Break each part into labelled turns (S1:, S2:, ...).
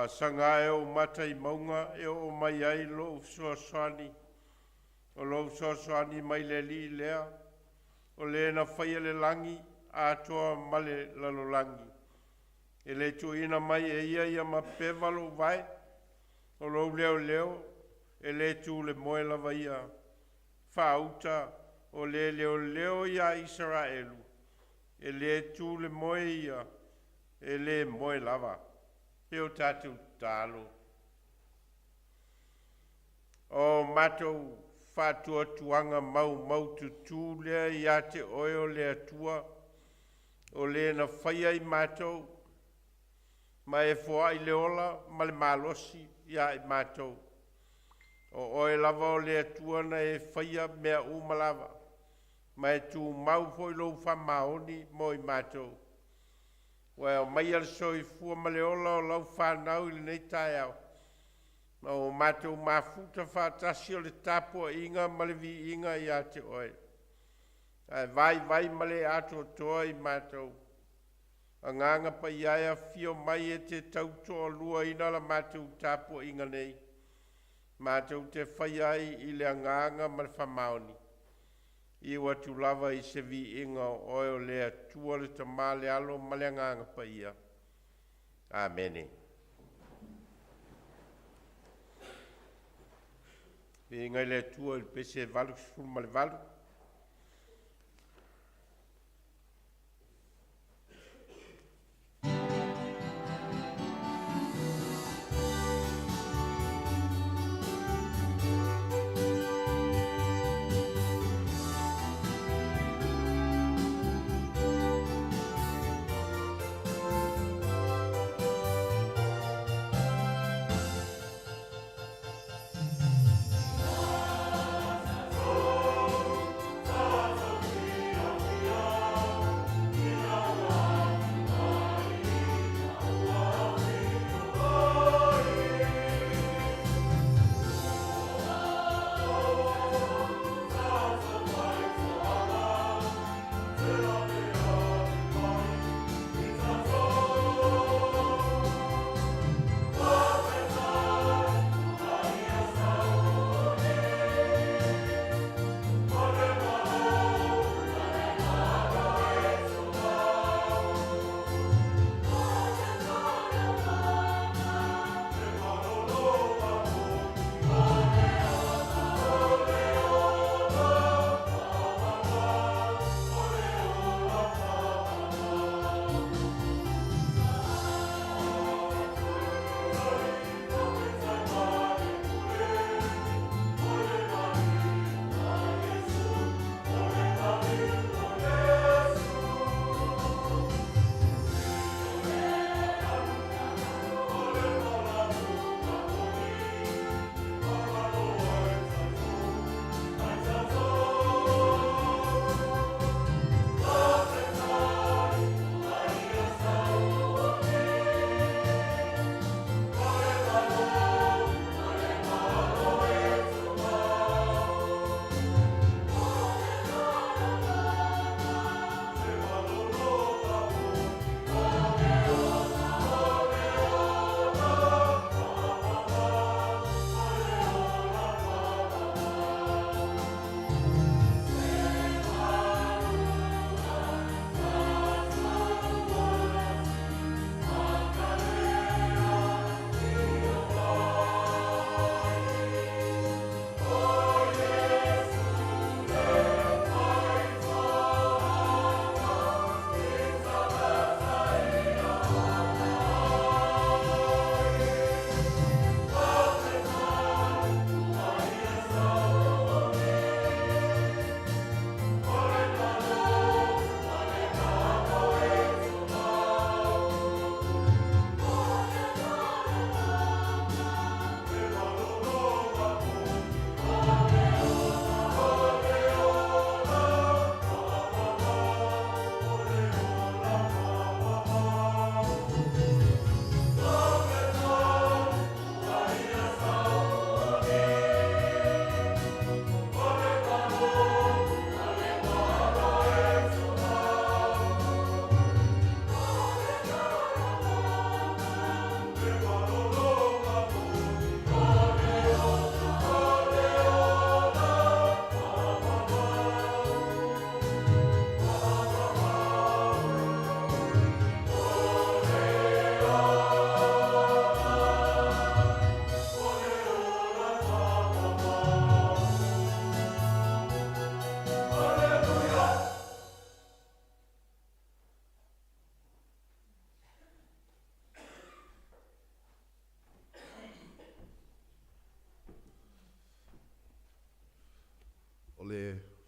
S1: Faasaga ae ou mata i mauga e oo mai ai lou fesoasoani. O lou fesoasoani mai le Alii lea, o le na faia le lagi atoa ma le lalolagi. E le tuuina mai e ia ia mapeva lou vae, o lou leoleo e le tu i le moe lava ia. Faauta o le leoleo iā Isaraelu, e le tu i le moe ia, e le moe lava. E o tatou tatalo. O matou faatuatuaga maumaututu lea ia te Oe o le Atua, o le na faia i matou, ma e foai le ola ma le malosi ia i matou. O Oe lava o le Atua na e faia mea uma lava, ma e tumau foi lou faamaoni mo i matou. Ua e aumaia le soifua ma le ola o lau fanau i lenei taeao, ma ua matou mafuta faatasi o le tapuaiga ma le viiga ia te Oe. Ae vaivai ma le atoatoa i matou. Agaga Paia e, afio mai e te tautoaluaina la matou tapuaiga nei, matou te faia ai i le agaga ma le faamaoni. Iu atu lava i se viiga o Oe o le Atua le Tama le Alo ma le Agaga Paia. Amene. Viiga i le Atua i le pese 88.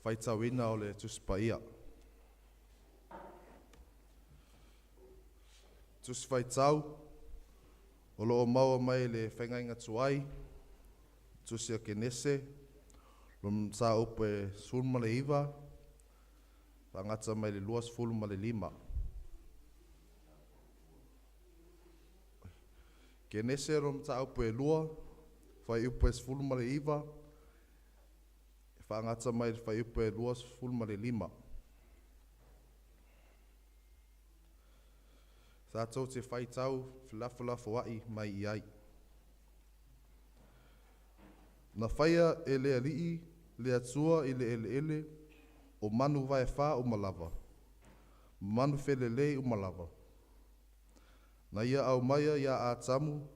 S2: Faitauina o le Tusi Paia. Tusi Faitau o loo maua mai le Feagaiga Tuai, Tusi a Kenese, lona mataupu e 19, faagata mai le 25. Kenese lona mataupu e 2, fuaiupu e 19, faagata mai le fuaiupu e 25. Tatou te faitau felafolafoai mai i ai. Na faia e le Alii le Atua i le eleele o manu vaefa uma lava, manu felelei uma lava. Na ia aumaia ia Atamu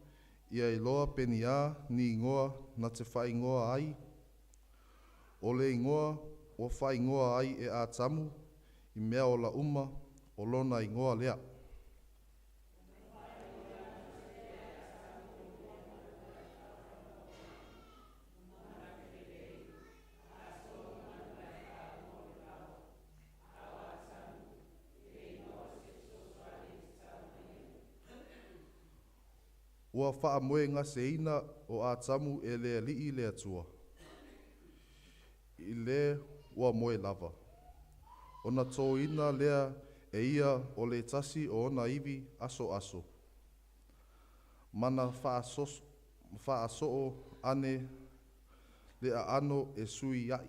S2: ia iloa penia ni igoa na te faaigoa ai. O le igoa ua faaigoa ai e Atamu i mea ola uma o lona igoa lea. Ua faamoegaseina o Atamu e le Alii le Atua. I le ua moe lava. Ona tōina lea e ia o le tasi o ona ivi asoaso. Mana faasoo ane le aano e sui ai.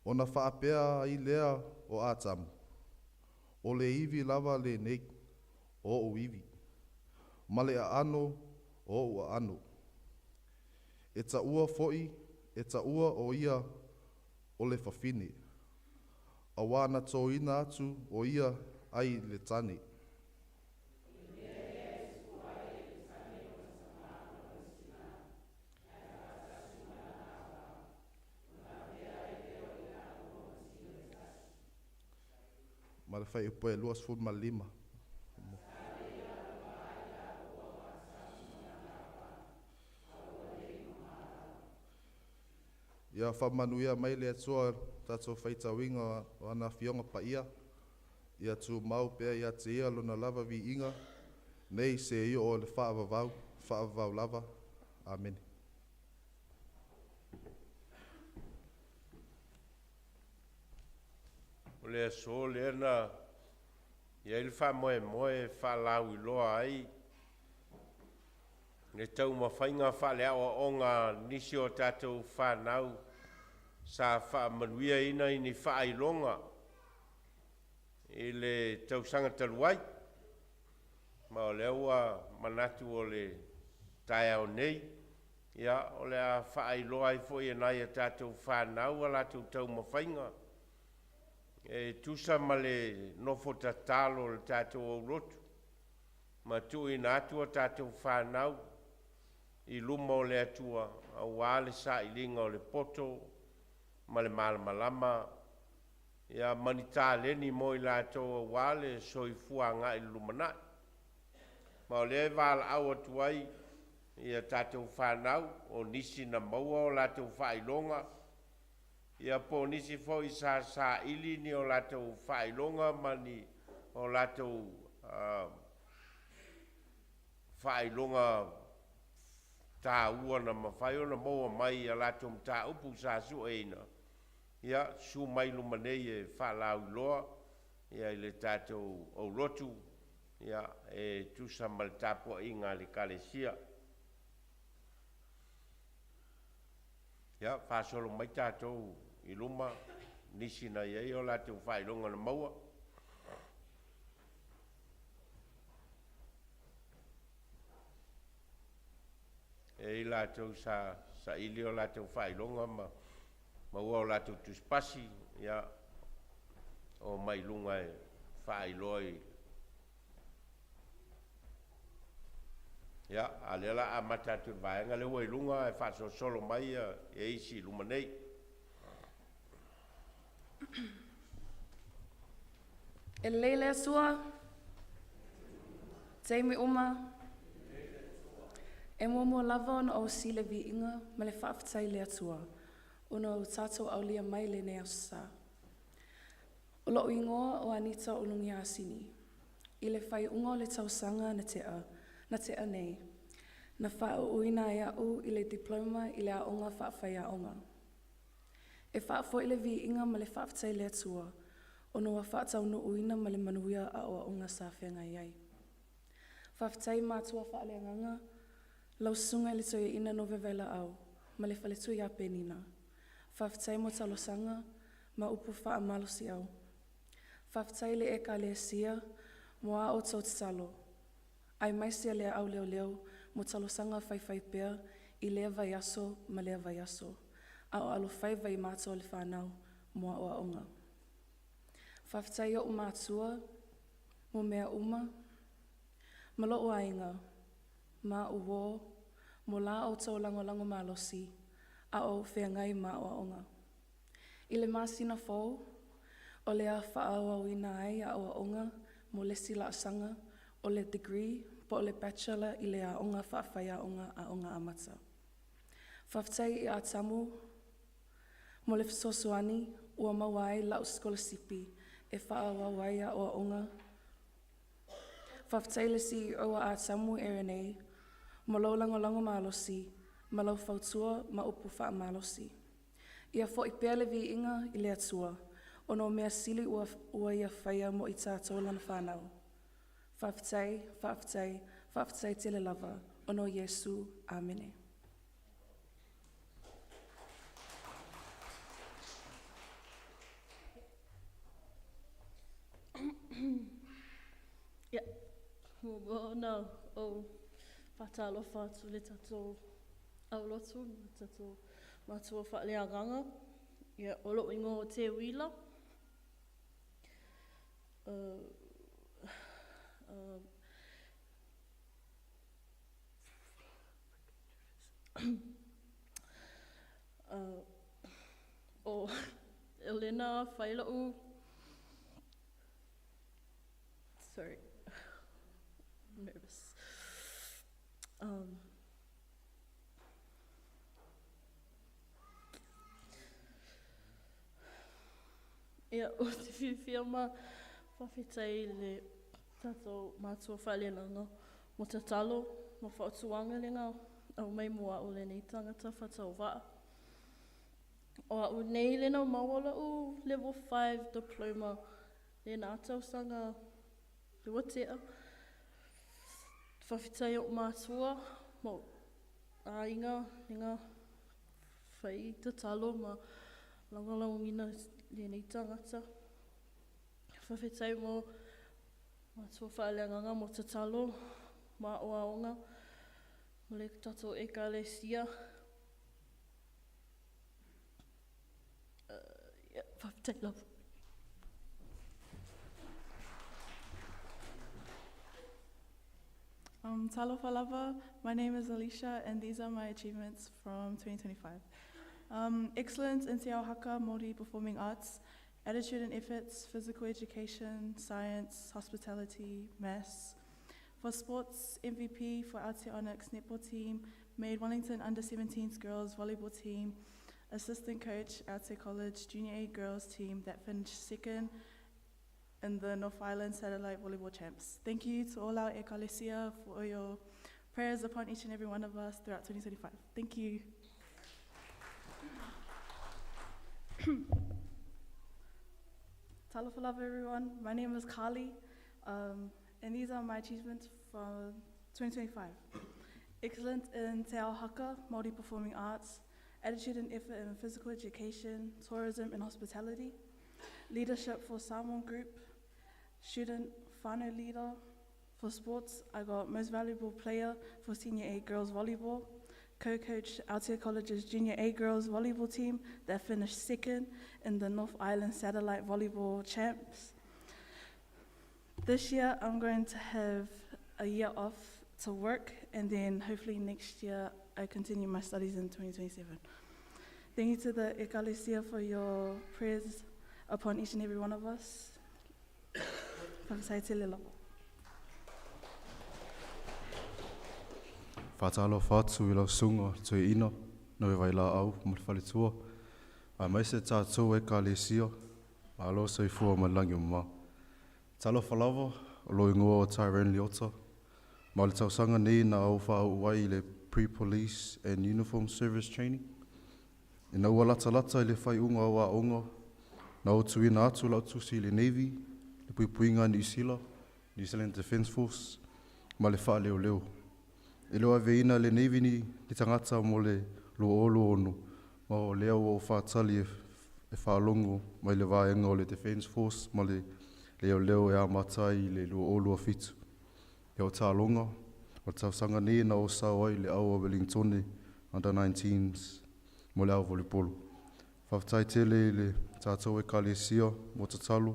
S2: Ona faapea ai lea o Atamu, o le ivi lava lenei o ou ivi, ma le aano o ou aano. E taua foi, e taua o ia o le fafine, auā na tōina atu o ia ai le tane. Ma le fuaiupu e 25. Ia faamanuia mai le Atua tatou faitauina o ana afioga paia. Ia tumau pea ia te ia lona lava viiga, nei seia oo i le faavavau, faavavau lava. Amene.
S1: O le aso lea na i ai le faamoemoe e faalauiloa ai le taumafaiga faaleaoaoga a nisi o tatou fanau sa faamanuiaina i ni faailoga i le tausaga talu ai. Ma o lea ua manatu o le taeao nei, ia o le a faailoa ai foi e nai a tatou fanau a latou taumafaiga e tusa ma le nofo tatalo o le tatou aulotu ma tuuina atu a tatou fanau i luma o le Atua aua le sailiga o le poto ma le malamalama, ia ma ni taleni mo i latou aua le soifua agai i le lumanai. Ma o lea e valaau atu ai ia tatou fanau o nisi na maua o latou faailoga, ia po o nisi foi sa saili ni o latou faailoga ma ni o latou faailoga taua na mafai ona maua mai ia latou mataupu sa sueina, ia susu mai luma nei e faalauiloa ia i le tatou aulotu, ia e tusa ma le tapuaiga a le Ekalesia. Ia faasolo mai tatou i luma nisi na i ai o latou faailoga na maua. E i latou sa saili o latou faailoga ma maua o latou tusipasi, ia o mai luga e faailoa i ia a lea la amata atu le vaega lea ua i luga e faasolosolo mai ia e isi i luma nei.
S3: E lelei le Atua, taimi uma. E muamua lava ona ou ausia le viiga ma le faafetai i le Atua, ona ua tatou aulia mai lenei aso sa. O lou igoa o Anita Ulugia Asini. I le faaiuga o le tausaga na tea nei, na faauuina ai au i le Diploma i le Aoga Faafaiaoga. E faafoi le viiga ma le faafetai i le Atua, ona ua faataunuuina ma le manuia aoaoga sa feagai ai. Faafetai i matua faaleagaga, lau susuga i le toeaina Nove Vailaau ma le faletua ia Penina. Faafetai mo talosaga ma upu faamalosiau. Faafetai i le ekalesia mo a outou tatalo, aemaise le au leoleo mo talosaga faifaipea i lea vaiaso ma lea vaiaso, a o alofaiva i matou le fanau mo aoaoga. Faafetai i o'u matua mo mea uma, ma lo'u aiga, ma a'u uō, mo la outou lagolago malosi, a o ou feagai ma aoaoga. I le masina fou, o le a faaauauina ai aoaoga mo le isi laasaga o le degree po o le bachelor i le aoga faafaiaoga Aoga Amata. Faafetai i Atamu mo le fesoasoani ua maua ai la'u sikolasipi e faaauau ai aoaoga. Faafetai i le CEO a Atamu Aaron mo lou lagolago malosi ma lau fautua ma upu faamalosi. Ia foi pea le viiga i le Atua, ona o mea sili ua ia faia mo i tatou lana whānau. Faafetai, faafetai, faafetai tele lava, ona o Iesu. Amene.
S4: Ia, muamua ona ou faatalofa atu i le tatou aulotu ma le tatou matua faaleagaga. Ia, o lou igoa o Teuila. O lena fai lo'u. Sorry, I'm nervous. Ia, ou te fiafia ma faafetai i le tatou matua faaleagaga mo tatalo ma fautuaga lena aumai mo a'u lenei tagata faatauvaa. O a'u nei lena maua la'u level 5 diploma lena tausaga le ua tea. Faafetai i o'u matua ma o'u aiga lena fai tatalo ma lagolagoina lenei tagata. Faafetai mo matua faaleagaga mo tatalo ma aoaoga mo le tatou ekalesia. Ia, faafetai lava.
S5: Talofa lava, my name is Alicia and these are my achievements from 2025. Excellence in Te Ao Haka, Māori Performing Arts, attitude and efforts, physical education, science, hospitality, maths. For sports, MVP for Aotea Onyx netball team, made Wellington under 17s girls volleyball team, assistant coach Aotea College Junior A girls team that finished second in the North Island Satellite Volleyball Champs. Thank you to all our ekalesia for your prayers upon each and every one of us throughout 2025. Thank you. Talofa lava, everyone. My name is Carly, and these are my achievements from 2025. Excellent in Te Ao Haka, Māori Performing Arts, attitude and effort in physical education, tourism and hospitality, leadership for Samoan Group, student whānau leader. For sports, I got most valuable player for Senior A girls volleyball, co-coach Aotea College's Junior A girls volleyball team that finished second in the North Island Satellite Volleyball Champs. This year, I'm going to have a year off to work, and then hopefully next year I continue my studies in 2027. Thank you to the Ekalesia for your prayers upon each and every one of us. Faafetai tele lava.
S2: Faatalofa atu i lau susuga toeaina Noe Vailaau ma le faletua, aemaise tatou ekalesia, malo soifua ma le lagi e mama. Talofa lava, o lou igoa o Tyrone Leota, ma o le tausaga nei na ou faauu ai i le Pre-Police and Uniform Service Training. Ina ua latalata i le faaiuga o aoga, na ou tuuina atu lau tusi i le Navy, le puipuiga a Niu Sila, New Zealand Defence Force, ma le faaleoleo. E le o aveina le Navy ni tagata mo le 2026, ma o lea ua ou faatali e faalogo mai le vaega o le Defence Force ma le leoleo e amata ai i le 2027. Ia o taaloga, o le tausaga nei na ou sao ai i le au a Ueligitone Under 19s mo le au volipolo. Faafetai tele i le tatou ekalesia mo tatalo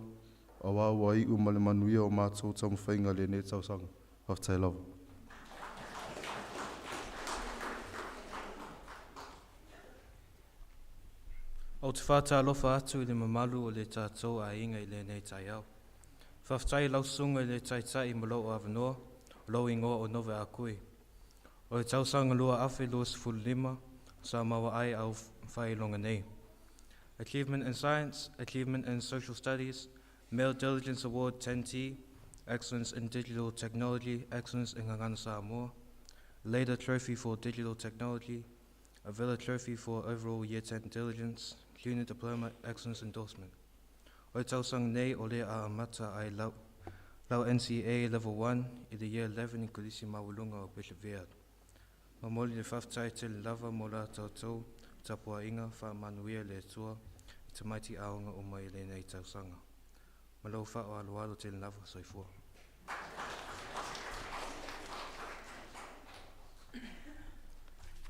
S2: auā ua iu ma le manuia o matou taumafaiga i lenei tausaga. Faafetai lava.
S6: Ou te faatalofa atu i le mamalu o le tatou aiga i lenei taeao. Faafetai i lau susuga i le Taitai mo lou avanoa, o lou igoa o Nova Akui. O le tausaga 2025 sa maua ai au faailoga nei. Achievement in Science, Achievement in Social Studies, Male Diligence Award 10T, Excellence in Digital Technology, Excellence in Gagana Samoa, Later Trophy for Digital Technology, Avila Trophy for Overall Year 10 Diligence, Junior Diploma Excellence Endorsement. O le tausaga nei o lea a amata ai lau, lau NCEA Level 1 i le Year 11 i Kolisi Maualuga o Bishop Viard. Momoli le faafetai tele lava mo la tatou tapuaiga faamanuia le Atua i tamaiti aoga uma i lenei tausaga. Ma lou faaaloalo tele lava soifua.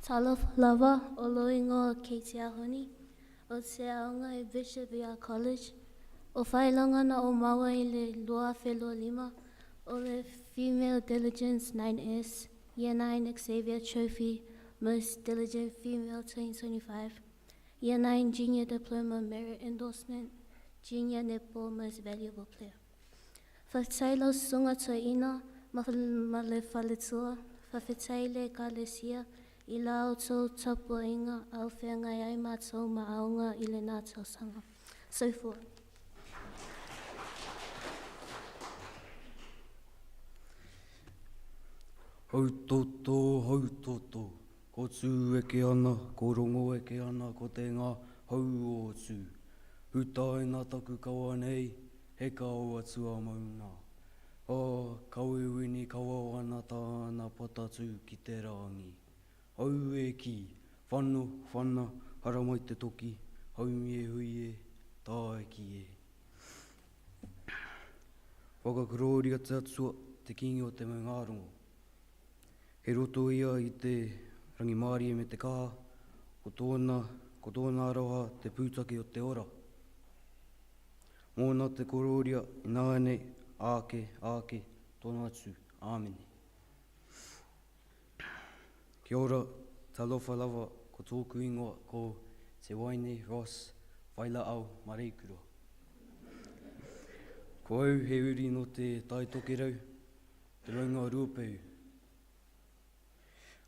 S7: Talofa lava o lou igoa o Katie Ahuni, o te aoga i Bishop Viard College. O faailoga na ou maua i le 2025, o le Female Diligence 9S, Year 9 Xavier Trophy, Most Diligent Female 2025, Year 9 Junior Diploma Merit Endorsement, Junior Netball Most Valuable Player. Faafetai lau susuga toeaina ma le faletua, faafetai le ekalesia i la outou tapuaiga a o feagai ai matou ma aoga i lena tausaga. Soifua.
S8: Hau toto, hau toto, ko Tū eke ana, ko Rongo eke ana, ko te ngā hau o Tū. Hutaina taku kawa nei, he kao atua mauna. A, kawiwini kawa ana tāna patatū ki te rāngi. Au e kī, whano, whana, haramai te toki, haumi e hui e, tāiki e. Whakakorōria te Atua, te Kīngi o te maungārongo. Kei roto ia i te rangimārie me te kaha, ko tōna, ko tōna aroha te pūtake o te ora. Mōna te korōria ināianei, āke, āke, tōna atu. Āmine. Kia ora, talofa lava, ko tōku ingoa ko Te Waine Ross Whailaau Mareikura. Ko au he uri nō te Tai Tokerau, te maunga o Ruapehu.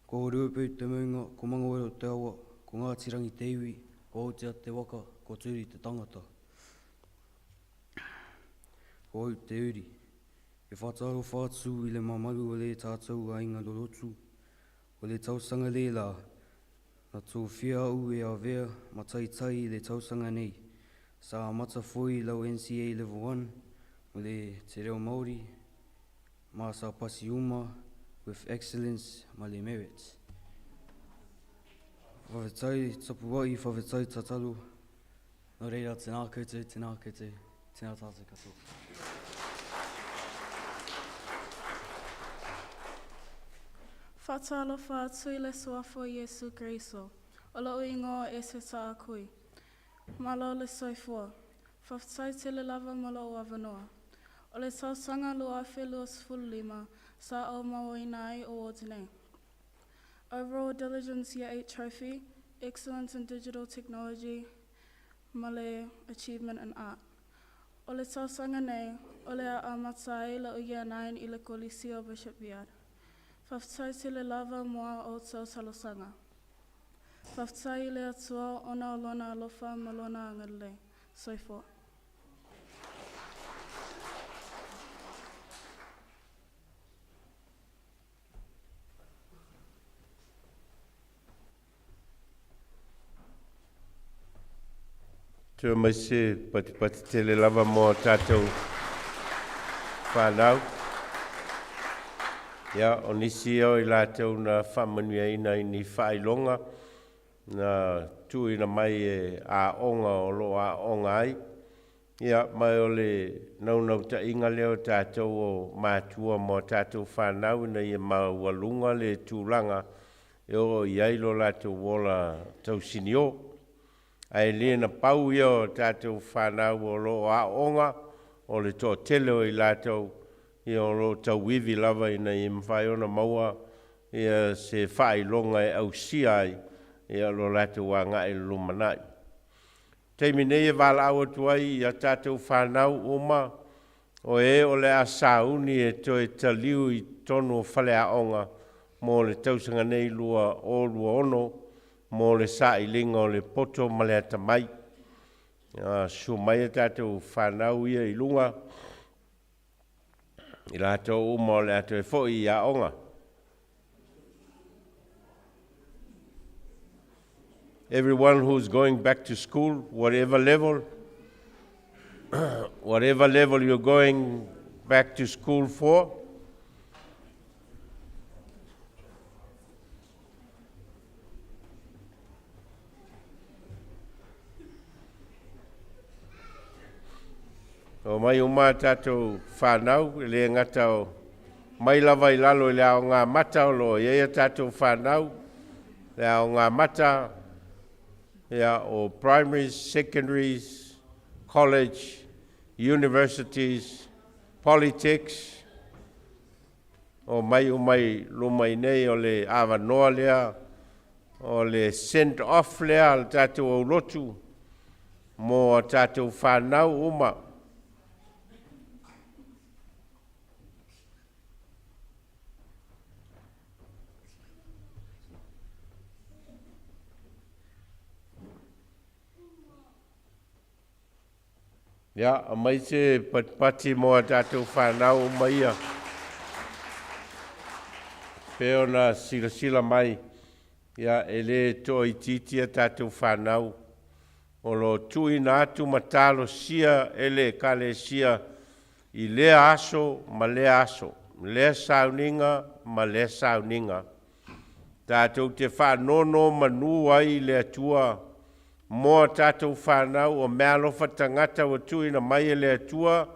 S8: Ko Ruapehu te maunga, ko Mangawero te awa, ko Ngāti Rangi te iwi, ko Aotea te waka, ko Turi te tangata. Ko au te uri. E whatarofa atu i le mamalu o le tātou ainga rorotu, o le tausanga le la, na tōwhia au e avea mataitai i le tausanga nei. Sa amata foi lau NCEA Level 1 mo le te reo Māori, ma sa pasi uma with excellence ma le merit. Whawhetai tapuwa'i, whawhetai tatalo, nō reira tēnā koutou, tēnā koutou, tēnā tātou katoa.
S9: Faatalofa atu i le Suafa o Iesu Keriso. O lo'u igoa o Eseta Akui. Malo le soifua. Faafetai tele lava mo lou avanoa. O le tausaga 2025 sa ou mauaina ai awards nei. Overall Diligence Year 8 Trophy, Excellence in Digital Technology ma le Achievement in Art. O le tausaga nei, O le a amata ai la'u Year 9 i le Kolisi o Bishop Viard. Faafetai tele lava mo a outou talosaga. Faafetai i le Atua ona o Lona alofa ma Lona agalelei. Soifua.
S1: Toe mai se patipati tele lava mo a tatou whanau. Ia, o nisi o i latou na faamanuiaina i ni faailoga na tuuina mai e aoga o lo o aooga ai. Ia, ma o le naunautaiga lea o tatou o matua mo a tatou whanau ina ia maualuga le tulaga e oo i ai lo latou ola tausinio. Ae le na pau ia o tatou whanau o lo o aooga o le toatele o i latou ia o lo o tauivi lava ina ia mafai ona maua ia se faailoga e ausia ai ia lo latou agai i le lumanai. Taimi nei e valaau atu ai ia tatou whanau uma o e o le a sauni e toe taliu i totonu o faleaoga mo le tausaga nei 2026 mo le sailiga o le poto ma le atamai. Susu mai a tatou whanau ia i luga i latou uma o le a toe foi i aoga. Everyone who's going back to school, whatever level, whatever level you're going back to school for, O mai uma tatou whanau, e le gata o mai lava i lalo i le aoga amata o lo o i ai a tatou whanau, le aoga amata, ia, o primaries, secondaries, college, universities, polytechs, o mai uma i luma i nei o le avanoa lea, o le send off lea le tatou aulotu mo a tatou whanau uma. Ia, aumai se patipati mo a tatou whanau uma ia. Pe ona silasila mai, ia, e le toaitiiti a tatou whanau. O lo tuuina atu ma talosia e le ekalesia i lea aso ma lea aso, lea sauniga ma lea sauniga. Tatou te faanonomanu ai i le Atua mo a tatou whanau o meaalofa tagata ua tuuina mai e le Atua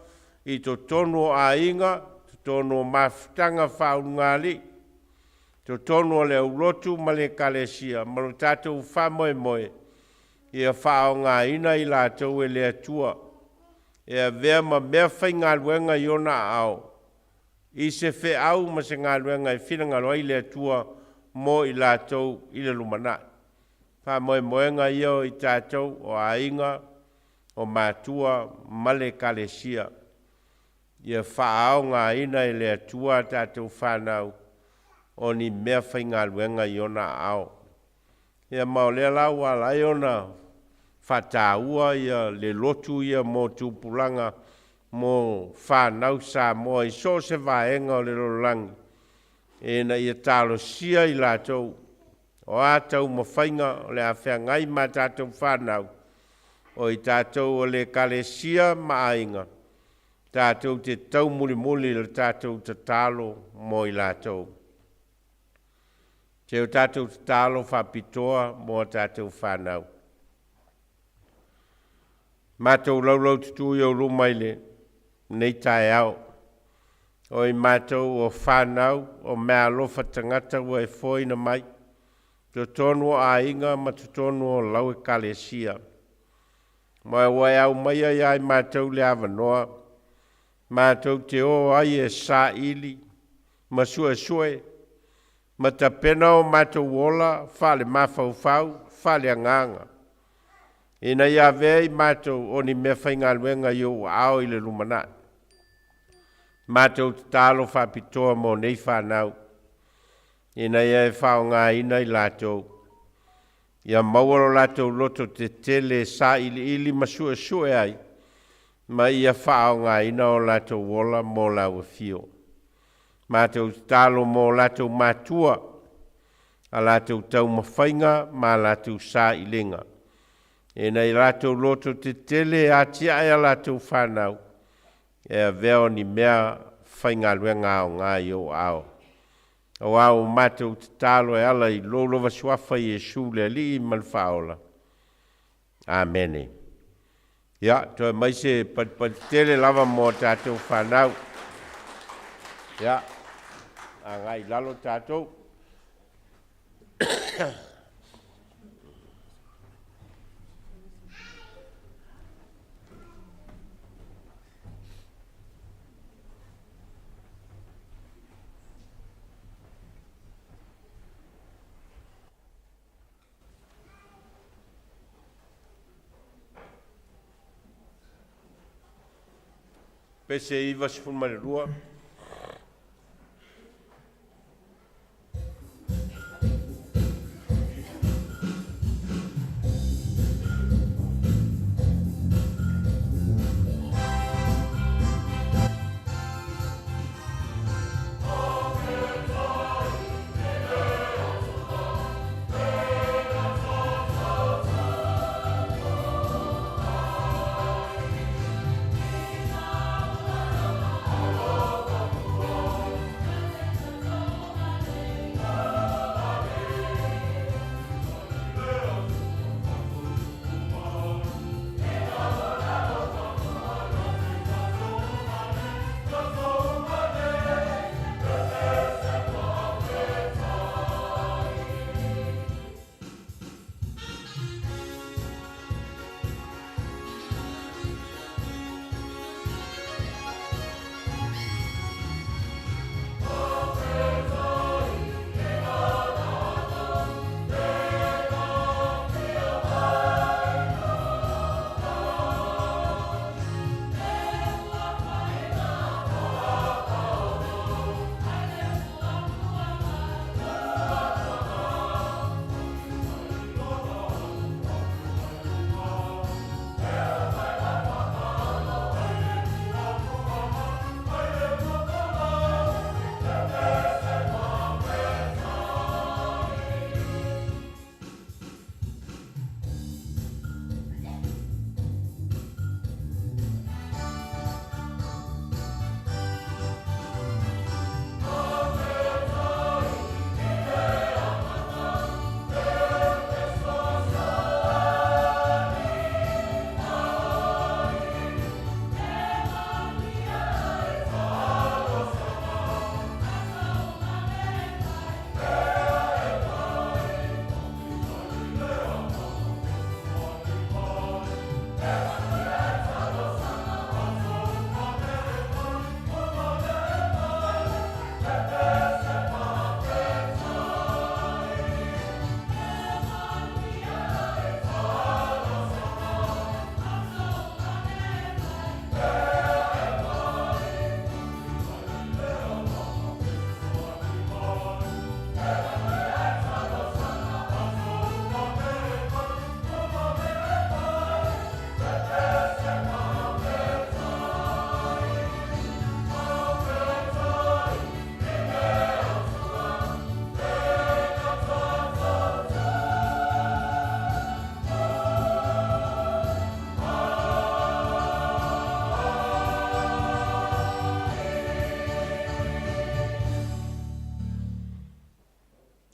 S1: i totonu o aiga, totonu o mafutaga faaulugalii, totonu o le aulotu ma le ekalesia, ma lo tatou faamoemoe, ia faaaogaina i latou e le Atua, e avea ma mea faigaluega i ona aao, i se feau ma se galuega e finagalo ai le Atua mo i latou i le lumanai. Faamoemoega ia o i tatou o aiga, o matua ma le ekalesia. Ia faaaogaina e le Atua a tatou whanau o ni mea faigaluega i ona aao. Ia ma o lea la ua ala ai ona faataua ia le lotu ia mo tupulaga mo whanau Samoa i so o se vaega o le lalolagi ina ia talosia i latou o a taumafaiga o le a feagai ma tatou whanau o i tatou o le ekalesia ma aiga tatou te taumulimuli le tatou tatalo mo i latou. Te o tatou tatalo faapitoa mo a tatou whanau. Matou laulau tutu i ou luma i lenei taeao. O i matou o whanau o meaalofa tagata ua e foaina mai. Totonu o aiga ma totonu o lau ekalesia. Ma ua e aumaia ia i matou le avanoa. Matou te o ai e saili ma suesue ma tapena o matou ola faale mafaufau, faale agaga. Ina ia avea i matou o ni mea faigaluega i ou aao i le lumanai. Matou tatalo faapitoa mo nei fanau, ina ia e faaaogaina i latou, ia maua lo latou loto tetele e sailiili ma suesue ai, ma ia faaaogaina o latou ola mo lau afio. Matou tatalo mo latou matua, a latou taumafaiga ma a latou sailiga, ina ia latou loto tetele e atiae a latou fanau, e avea o ni mea faigaluega aoga i ou aao. Auā ua matou tatalo e ala i lou lava suafa Iesu le Alii ma le Faaola. Amene. Ia, toe mai se palipali tele lava mo tatou fanau. Ia, agai i lalo tatou. Pese 92.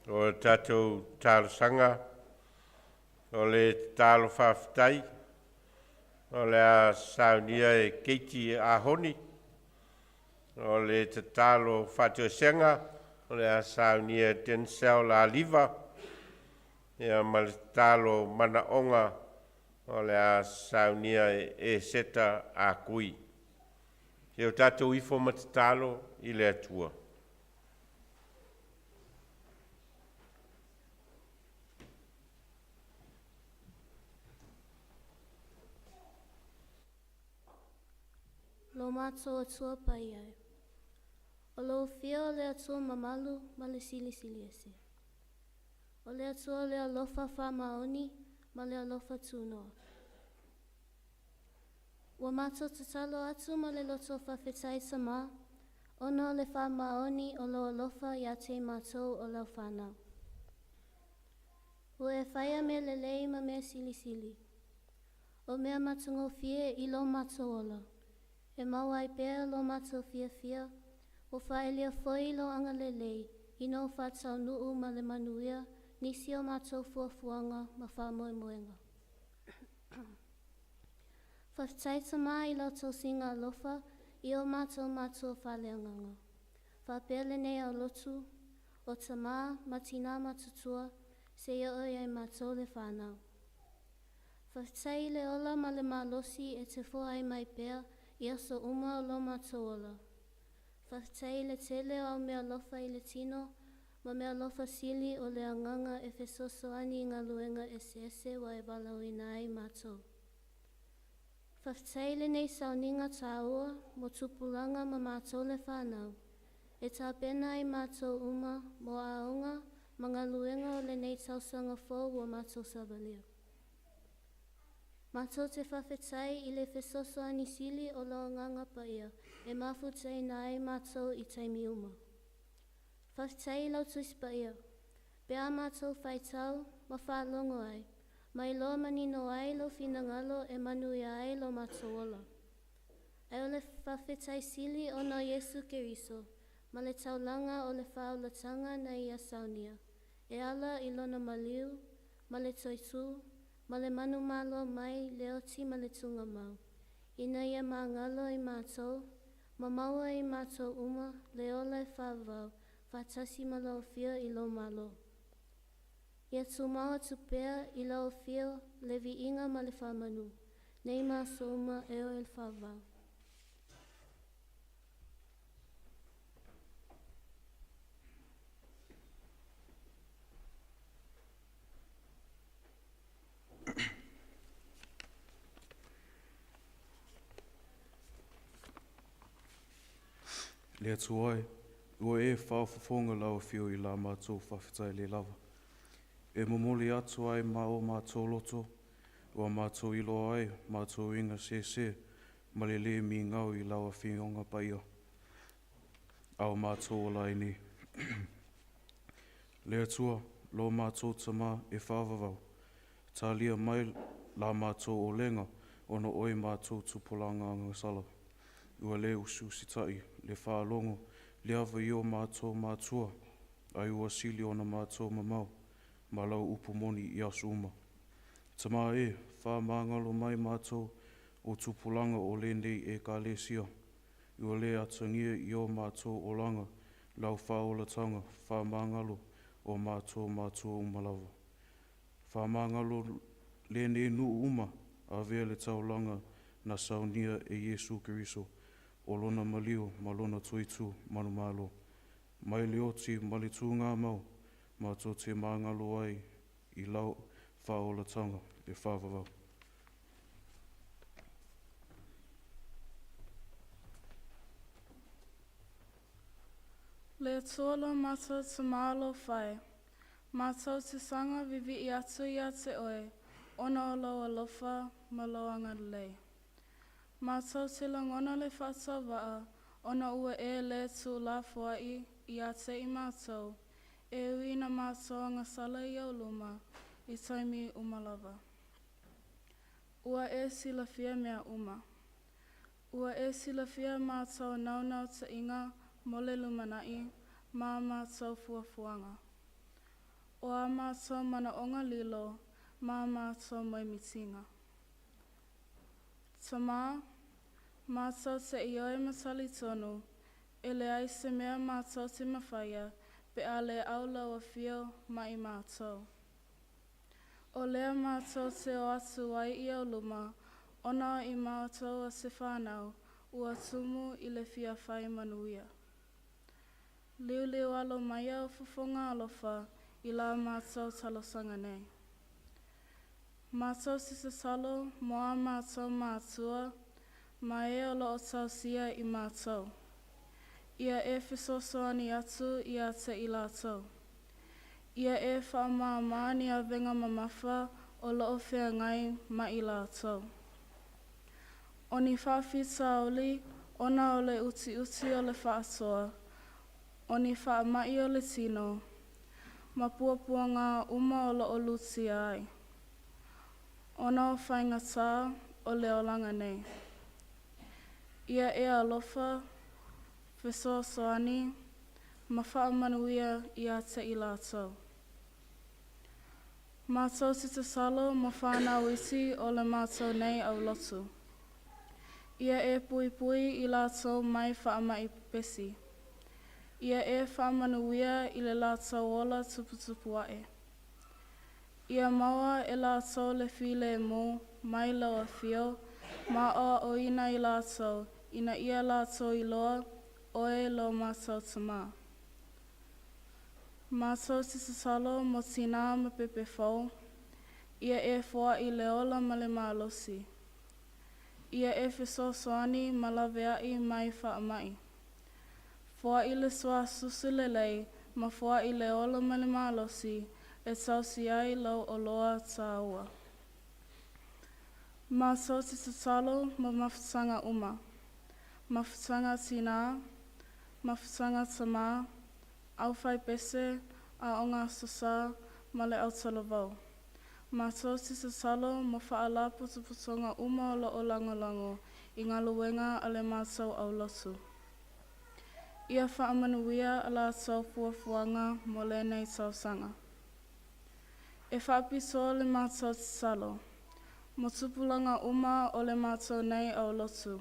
S1: O le tatou talosaga, o le tatalo faafetai, o le a saunia e Keiti Ahoni, o le tatalo faatoesega, o le a saunia e Denzel Aliva, ia ma le tatalo manaoga, o le a saunia e Eseta Akui. Ia o tatou ifo ma tatalo i le Atua.
S7: Lo matou Atua paia e, Afio o le Atua mamalu ma le silisili ese. O le Atua o le alofa faamaoni ma le alofa tunoa. Ua matou tatalo atu ma le loto faafetai Tamā, ona o le faamaoni o lou alofa ia te i matou o lau fanau. Ua e faia mea lelei ma mea silisili, o mea matagofie i lo matou ola, e maua ai pea lo matou fiafia, ua faaelia foi lou agalelei ina ua faataunuu ma le manuia nisi o matou fuafuaga ma faamoemoega. Faafetai Tamā i lau tausiga alofa i o matou matua faaleagaga. Faapea lenei aulotu, o tamā ma tinā matutua, seia oo ia i matou le fanau. Faafetai i le ola ma le malosi e te foai mai pea i aso uma o lo matou ola. Faafetai i le tele o au meaalofa i le tino ma meaalofa sili o le agaga e fesoasoani i galuega eseese ua e valaauina ai matou. Faafetai i lenei sauniga tāua mo tupulaga ma matou le fanau, e tapena ai matou uma mo aoga ma galuega o lenei tausaga fou ua matou savalia. Matou te faafetai i le fesoasoani sili o lou Agaga Paia e mafutaina ai matou i taimi uma. Faafetai i lau Tusi Paia, pe a matou faitau ma faalogo ai, ma iloa manino ai lou finagalo e manuia ai lo matou ola. Ae o le faafetai sili ona o Iesu Keriso ma le taulaga o le faaolataga na Ia saunia, e ala i Lona maliu, ma le toetū, ma le manumalo mai le oti ma le tugamau, ina ia magalo i matou, ma maua e i matou uma le ola e faavavau faatasi ma lau Afio i lou Malo. Ia tumau atu pea i lau Afio le viiga ma le faamanu, nei ma aso uma e oo i le faavavau.
S10: Le Atua e, ua e faafofoga lau Afio i la matou faafetai le lava. E momoli atu ai ma o matou loto, ua matou iloa ai matou uiga sese ma le lē migao i lau Afioga Paia, a o matou ola ai nei. Le Atua, lo matou Tamā e faavavau, talia mai la matou olega ona oe matou tupulaga agasala. Ua lē usiusitaʻi le faalogo le ava i o matou matua, ai ua sili ona matou mamao ma lau upu moni i aso uma. Tamā e, faamagalo mai matou o tupulaga o lenei Ekalesia, ua lē atagia i o matou olaga lau faaolataga faamagalo o matou matua uma lava. Faamagalo lenei nuu uma, avea le taulaga na saunia e Iesu Keriso, o lona maliu ma lona toetū manumalo. Mai le oti ma le tugamau, matou te magalo ai i lau faaolataga e faavavau.
S9: Le Atua lo matou Tamā alofa e, matou te saga viivii atu ia te oe, ona o lou alofa ma lou agalelei. Matou te lagona le faatauvaa, ona ua e lē tuulafoai ia te i matou, e ui ina matou agasala i ou luma i taimi uma lava. Ua e silafia mea uma. Ua e silafia matou naunautaiga mo le lumanai ma a matou fuafuaga. O a matou manaoga lilo ma a matou moemitiga. Tamā, matou te ioe ma talitonu, e leai se mea matou te mafaia pe a le au lau Afio ma i matou. O lea matou te o atu ai i ou luma, ona o i matou o se fanau ua tumu i le fia fai manuia. Liuliualo mai au fofoga alofa i la matou talosaga nei. Matou te tatalo mo a matou matua ma e o loo tausia i matou. Ia e fesoasoani atu ia te i latou. Ia e faamāmā ni avega mamafa o loo feagai ma i latou. O ni faafitauli ona o le utiuti o le faasoa, o ni faamai o le tino, ma puapuagā uma o loo lutia ai, ona o faigatā o le olaga nei. Ia e alofa, fesoasoani, ma faamanuia ia te i latou. Matou te tatalo mo whānau iti o le mātou nei aulotu. Ia e puipui i lātou mai faama'i pepesi. Ia e faamanuia i le latou ola tuputupu ae. Ia maua e lātou le filemu mai Lau Afio ma aoaoina i latou ina ia latou iloa Oe lo mātou Tamā. Matou te tatalo mo tinā ma pepe fou, ia e foai le ola ma le malosi. Ia e fesoasoani ma laveai mai faamai. Foai le suasusu lelei ma foai le ola ma le malosi e tausi ai Lau oloa tāua. Matou te tatalo mo mafutaga uma, mafutaga tinā, mafutaga tamā, aufaipese, Aoga Aso Sa, ma le autalavou. Matou te tatalo mo faalapotopotoga uma o lo o lagolago i galuega a le matou aulotu. Ia faamanuia a latou fuafuaga mo lenei tausaga. E faapitoa le matou tatalo mo tupulaga uma o le matou nei aulotu,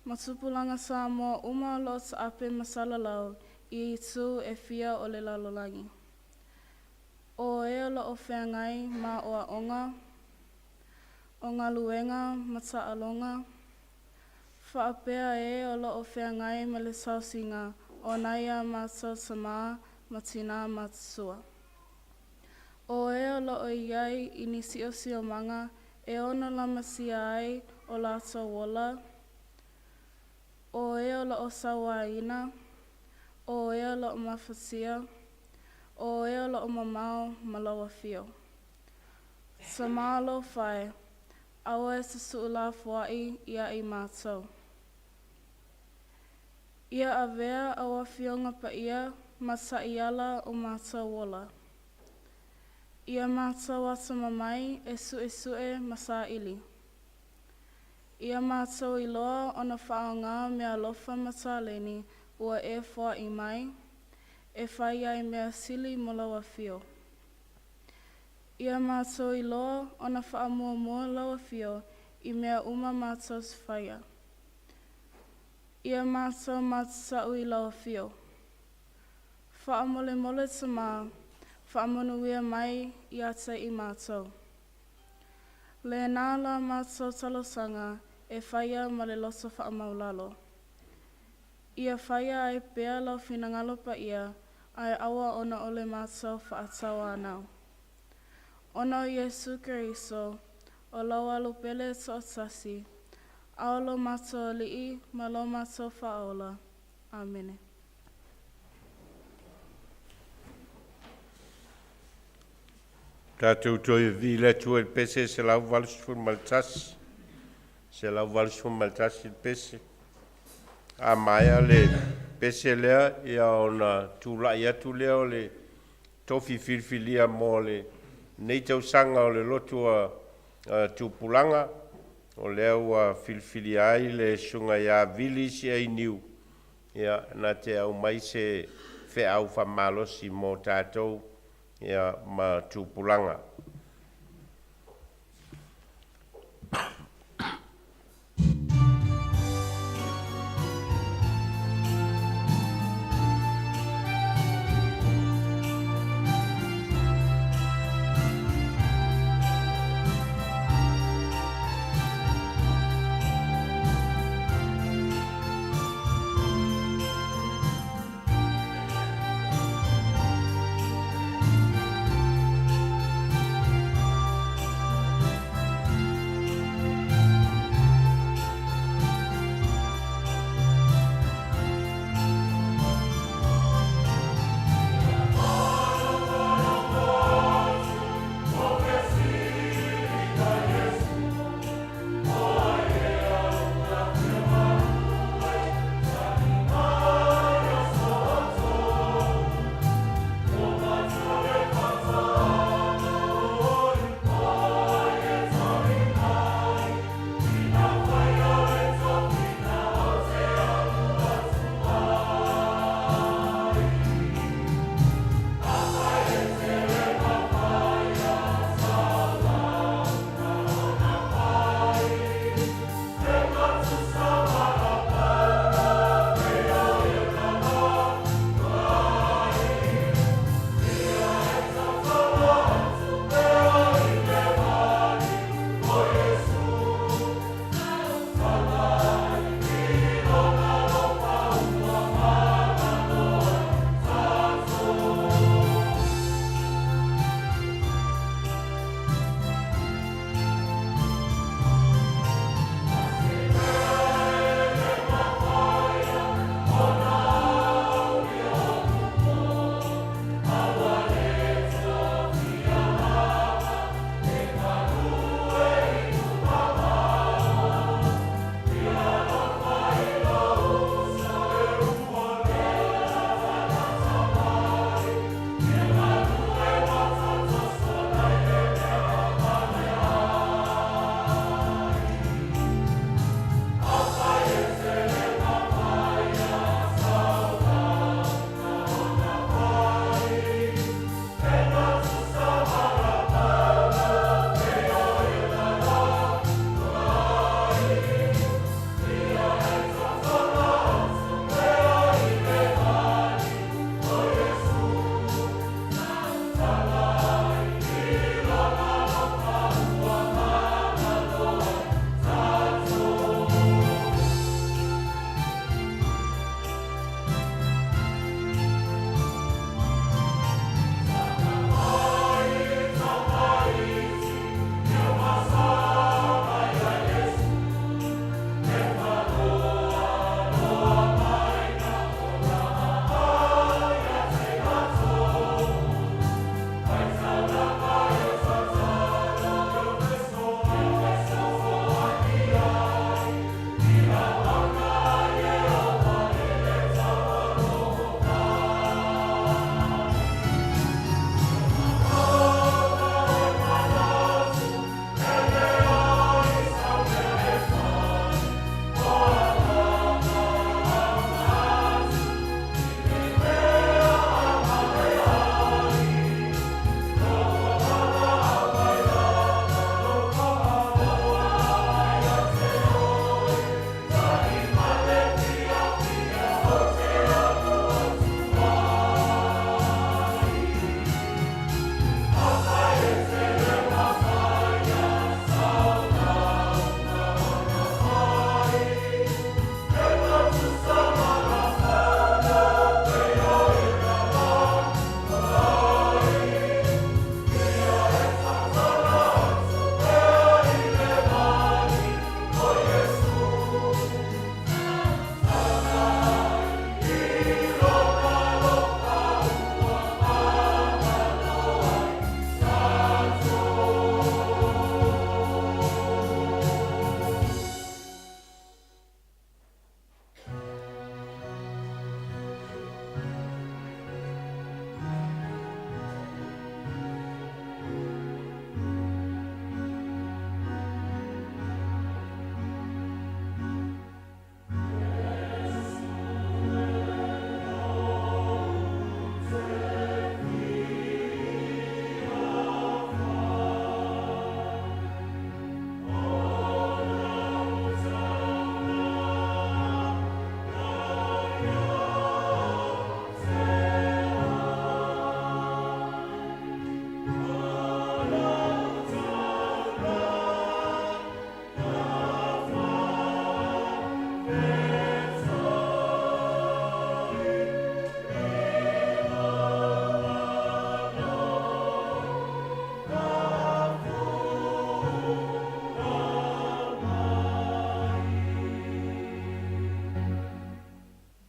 S9: ma tupulaga Samoa uma o lo o taape ma salalau i itu e fia o le lalolagi. O e o lo o feagai ma aoaoga, o galuega ma taaloga, faapea e o lo o feagai ma le tausiga o nai a matou tamā ma tinā matutua. O e o lo o i ai i ni siosiomaga e ono lamatia ai o latou ola, o e o lo o sauaina, o e o lo o mafatia, o e o lo o mamao ma Lau Afio. Tamā alofa e, aua e te tuulafoai ia i matou. Ia avea au Afioga Paia ma taiala o matou ola. Ia matou atamamai e suesue ma saili. Ia matou iloa ona faaaogā meaalofa ma taleni ua e foai mai, e fai ai mea sili mo Lau Afio. Ia matou iloa ona faamuamua Lau Afio i mea uma matou te faia. Ia matou matatau i Lau Afio. Faamolemole Tamā, faamanuia mai ia te i matou. Lenā la matou talosaga e faia ma le loto faamaualalo. Ia faia ai pea Lau finagalo paia, ae aua ona o le matou faatauanau. Ona o Iesu Keriso, o Lau alo pele e toatasi, a o lo matou Alii ma lo matou Faaola. Amene.
S1: Tatou toe vili atu ai le pese 181, 181 le pese. A maea le pese lea, ia ona tulai atu lea o le tofi filifilia mo lenei tausaga o le lotu a Tupulaga, o lea ua filifilia ai le Susuga ia Vili Siainiu, ia, na te aumai se feau faamalosi mo tatou ia ma tupulaga.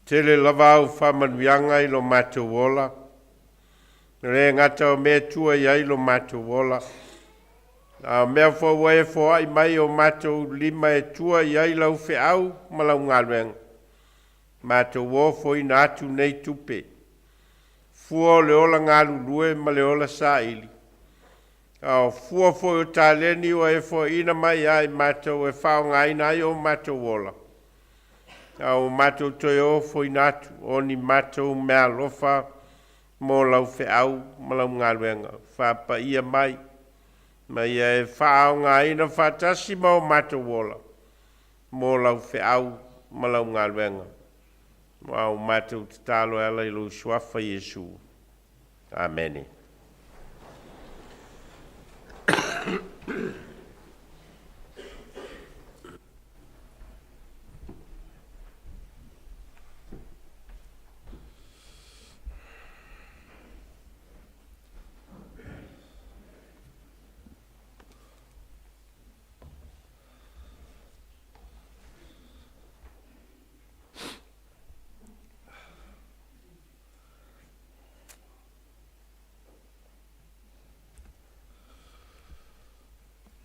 S1: Tele lava au faamanuiaga i lo matou ola, e le gata o mea e tua i ai lo matou ola, a o mea foi ua e foai mai o matou lima e tua i ai lau feau ma lau galuega. Matou ofoina atu nei tupe, fua o le ola galulue ma le ola saili, a o fua foi o taleni ua e foaiina mai ia i matou e faaaogaina ai o matou ola, a ua matou toe ofoina atu o ni matou meaalofa mo lau feau ma lau galuega. Faapaia mai, ma ia e faaaogaina faatasi ma o matou ola mo lau feau ma lau galuega. Ua o matou tatalo e ala i lou suafa Iesu. Amene.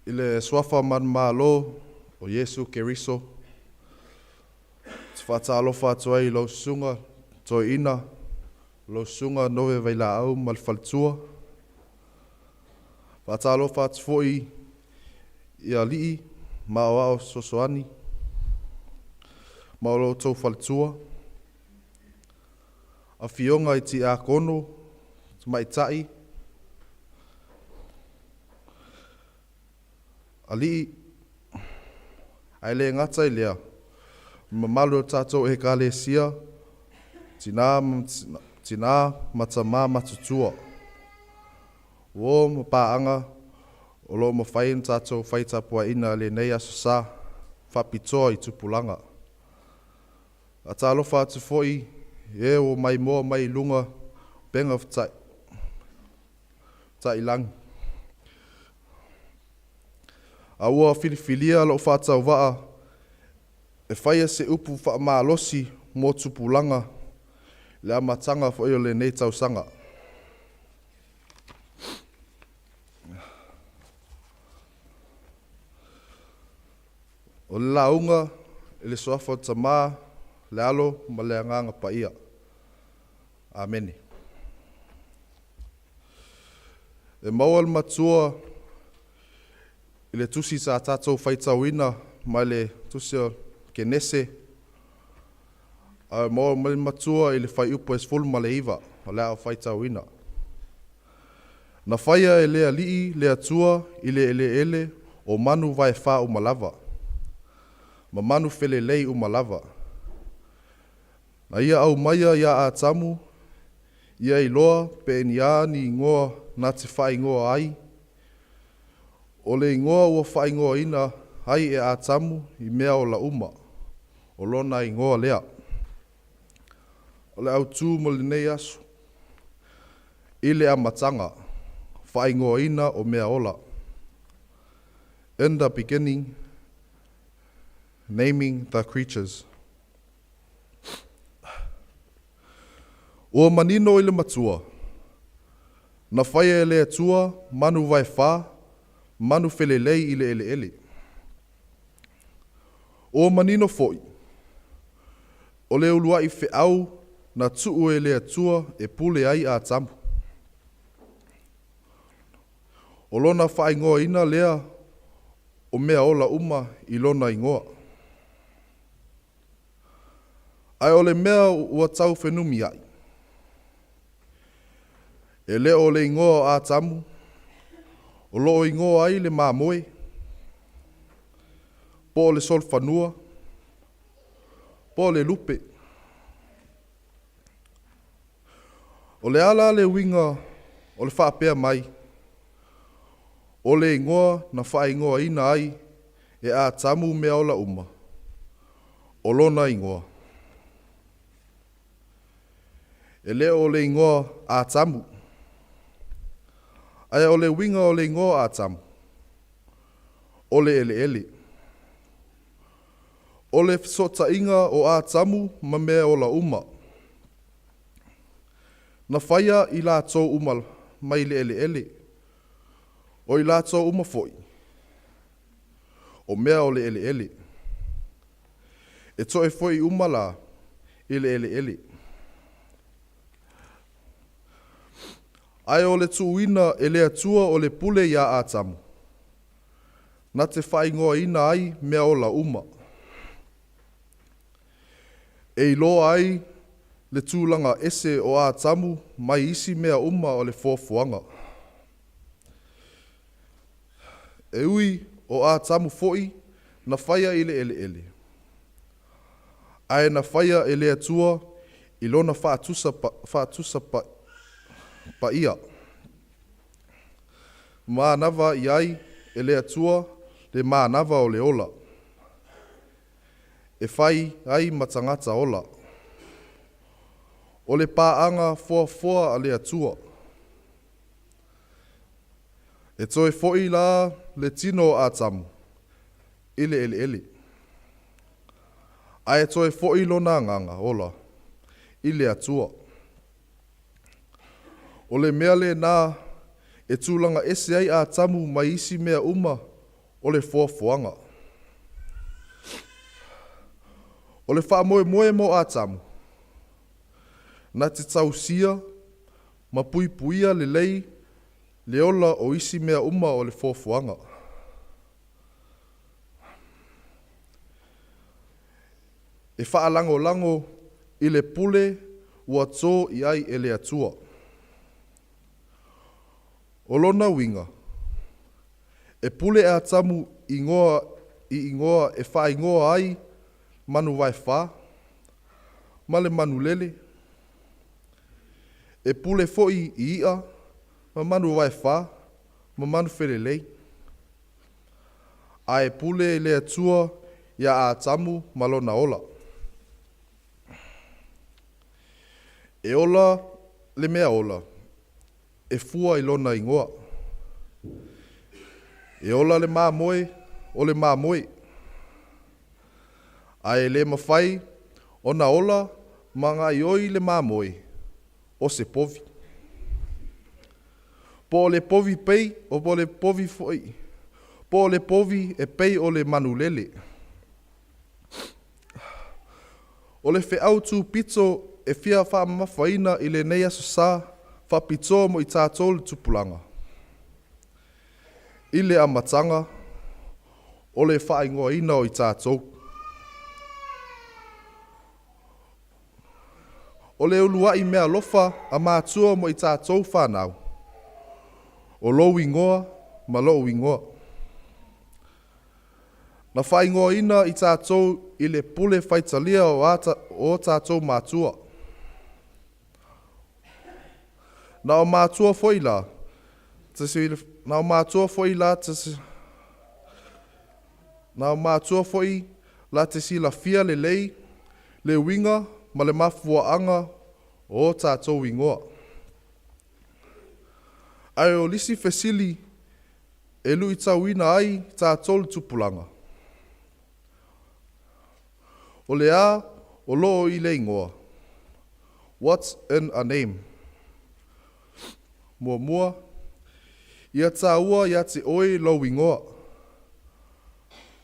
S2: I le suafa manumalo o Iesu Keriso, ou te faatalofa atu ai i lau susuga toeaina, lau susuga Nove Vailaau ma le faletua. Faatalofa atu foi i alii ma aoao fesoasoani ma o lo outou faletua. Afioga i tiakono, tamaitai, alii, ae le gata i lea, mamalu o tatou ekalesia, tina ma tamā matutua. Uō ma paaga o lo o mafai ona tatou fai tapuaiga i lenei Aso Sa faapitoa i tupulaga. Faatalofa atu foi i e ua maimoa mai i luga o upega tafailagi. A ua filifilia lou faatauvaa e faia se upu faamalosi mo tupulaga le amataga foi o lenei tausaga. O le lauga i le suafa o le Tamā, le Alo ma le Agaga Paia. Amene. E maua le matua i le tusi sa tatou faitauina mai le tusi o Kenese, a maua mai le matua i le fuaiupu e 19 o le a ou faitauina. Na faia e le Alii le Atua i le eleele o manu vaefa uma lava, ma manu felelei uma lava. Na ia aumaia ia Atamu, ia iloa pe ni a ni igoa na te faaigoa ai. O le igoa ua faaigoaina ai e Atamu i mea ola uma, o lona igoa lea. O le autū mo lenei aso, i le amataga, faaigoaina o mea ola. In the beginning, naming the creatures. Ua manino i le matua, na faia e le Atua manu vaefa, manu felelei i le eleele. Ua manino foi, o le uluai feau na tuu e le Atua e pule ai Atamu. O lona faaigoaina lea o mea ola uma i lona igoa. Ae o le mea ua tau fenumiai, e le o le igoa o Atamu, o loo igoa ai le mamoe, po o le solofanua, po o le lupe. O le ala le uiga o le faapea mai, o le igoa na faaigoaina ai e Atamu mea ola uma, o lona igoa. E le o le igoa Atamu, ae o le uiga o le igoa Atamu, o le eleele. O le fesootaiga o Atamu ma mea ola uma. Na faia i latou uma mai le eleele, o i latou uma foi, o mea o le eleele. E toe foi uma la i le eleele. Ae o le tuuina e le Atua o le pule iā Atamu, na te faaigoaina ai mea ola uma. E iloa ai le tulaga ese o Atamu mai isi mea uma o le foafoaga. E ui o Atamu foi na faia i le eleele, ae na faia e le Atua i lona faatusa, pa, faatusa pa, paia. Manava i ai e le Atua le manava o le ola. E fai ai ma tagata ola. O le paaga foafoa a le Atua. E toe foi la le tino o Atamu i le eleele. Ae toe foi lona agaga ola i le Atua. O le mea lenā e tulaga ese ai Atamu mai isi mea uma o le foafoaga. O le faamoemoe mo Atamu, na te tausia ma puipuia lelei le ola o isi mea uma o le foafoaga. E faalagolago i le pule ua to i ai e le Atua. O lona uiga, e pule Atamu igoa, i igoa e faaigoa ai manu vaefā ma le manulele, e pule foi i i'a ma manu vaefā ma manu felelei. Ae pule le Atua iā Atamu ma lona ola. E ola le mea ola, e fua i lona igoa. E ola le mamoe, o le mamoe. Ae le mafai ona ola ma gaoioi le mamoe o se povi. Po o le povi pei, o po o le povi foi, po o le povi e pei o le manulele. O le feau tupito e fia faamamafaina i lenei aso Sa faapitoa mo i tatou le tupulaga. I le amataga o le faaigoaina o i tatou. O le uluai meaalofa a matua mo i tatou fanau. O lou igoa ma lou igoa. Na faaigoaina i tatou i le pule faitalia o, ata, o tatou matua. Na o matua foi la, na o matua foi la te na o matua foi la te silafia lelei le uiga ma le mafuaaga o tatou igoa. Ae o lisi fesili e luitauina ai tatou le tupulaga. O le a o loo i le igoa. What's in a name? Muamua, ia taua ia te oe lou igoa.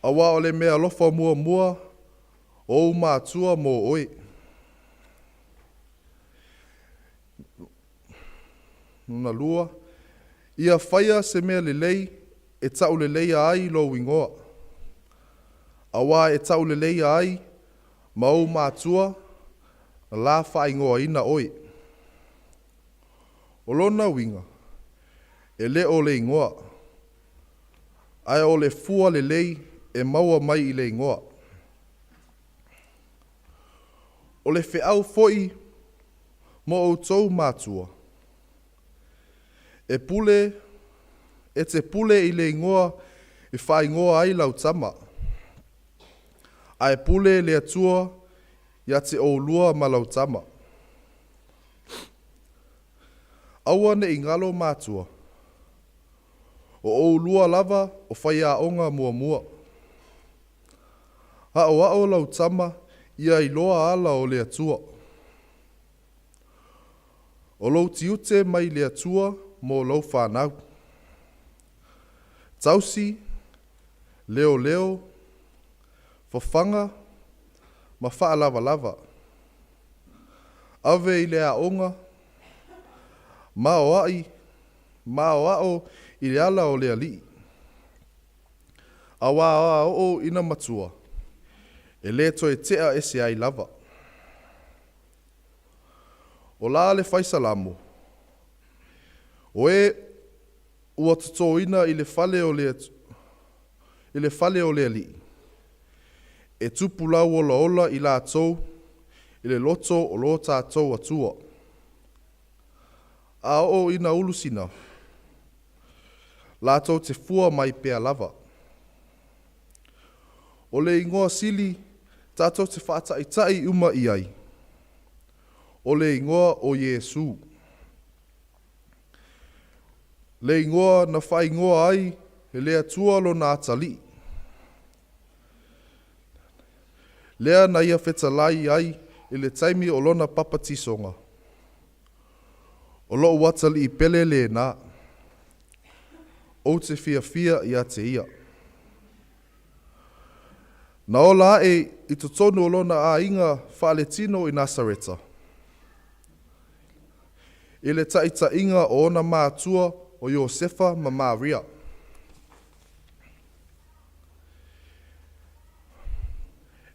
S2: Auā o le meaalofa muamua o ou matua mo oe. Lona lua, ia faia se mea lelei e tauleleia ai lou igoa. Auā e tauleleia ai ma ou matua na la faaigoaina oe. O lona uiga, e le o le igoa, ae o le fua lelei e maua mai i le igoa. O le feau foi mo outou matua. E pule, e te pule i le igoa e faaigoa ai lau tama. Ae pule le Atua ia te oulua ma lau tama. Aua ne i galo matua. O oulua lava o faiaoga muamua. Aʻoaʻo lau tama ia iloa ala o le Atua. O lou tiute mai le Atua mo lou fanau. Tausi, leoleo, fafaga ma faalavalava. Ave i le aoga, ma aoai, ma aoao i le ala o le Alii. Auā a oo ina matua, e le toe tea ese ai lava. O la le faisalamo, o e ua totōina i le fale o le i le fale o le Alii, e tupulau olaola i latou i le loto o lo tatou Atua. A oo ina ulusina, latou te fua mai pea lava. O le igoa sili tatou te faataitai uma i ai, o le igoa o Iesu. Le igoa na faaigoa ai e le Atua lona atalii. Lea na ia fetalai ai i le taimi o lona papatisoga. O lou atalii pele lenā. Ou te fiafia ia te ia. Na ola aʻe i totonu o lona aiga faaletino i Nasareta. I le taitaiga o ona matua o Iosefa ma Maria.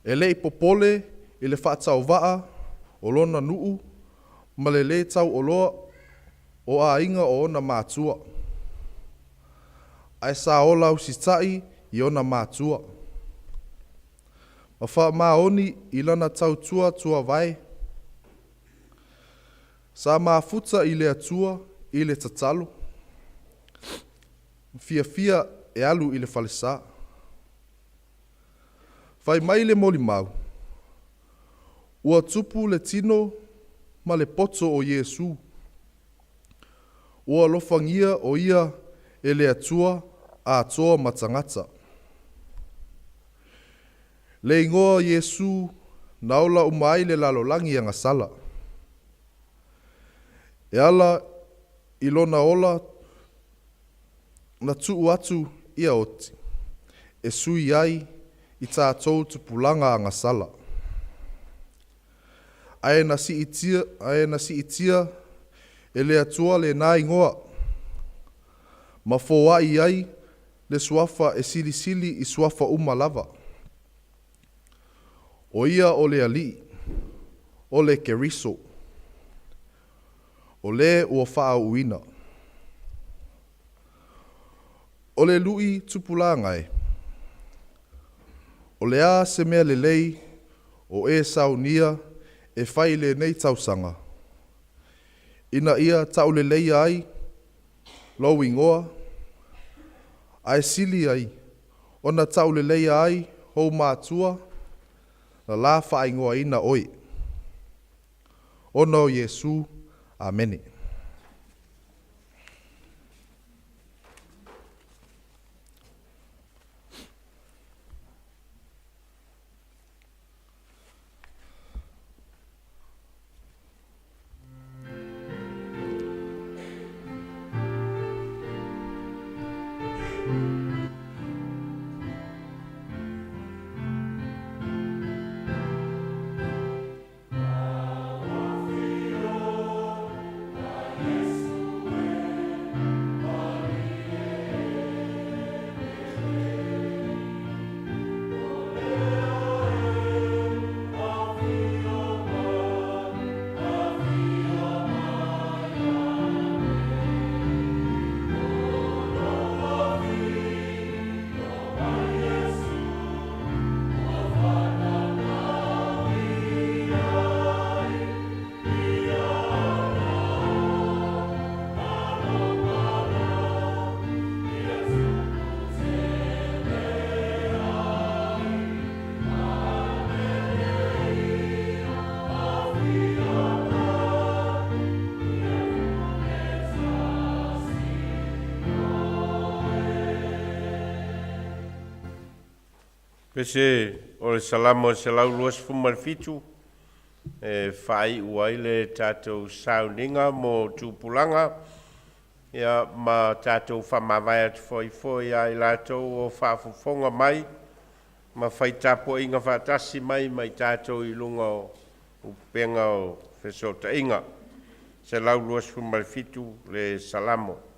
S2: E le i popole i le faatauvaa o lona nuu ma le lē tauoloa o aiga o ona matua. Ae sa ola usitai i ona matua. Ma faamaoni i lana tautua tuavae. Sa mafuta i le Atua i le tatalo. Fiafia e alu i le falesa. Fai mai le molimau, ua tupu le tino ma le poto o Iesu. Ua alofagia o ia e le Atua atoa ma tagata. Le igoa Iesu na ola uma ai le lalolagi agasala. E ala i lona ola na tuu atu ia oti, e sui ai i tatou tupulaga agasala. Ae na siitia, ae na siitia e le Atua lenā igoa, ma foai ai le suafa e silisili i suafa uma lava. O ia o le Alii, o le Keriso, o le ua faauuina. O le lui tupulaga e, o le a se mea lelei o e saunia e fai i lenei tausaga, ina ia tauleleia ai lou igoa, ae sili ai ona tauleleia ai ou matua na la faaigoaina oe. Ona o Iesu. Amene.
S1: Pese O le Salamo 127 e faaiu ai le tatou sauniga mo tupulaga ia ma tatou faamavae atu foi ia i latou o faafofoga mai ma fai tapuaiga faatasi mai ma i tatou i luga o upega o fesootaiga. 127 le Salamo.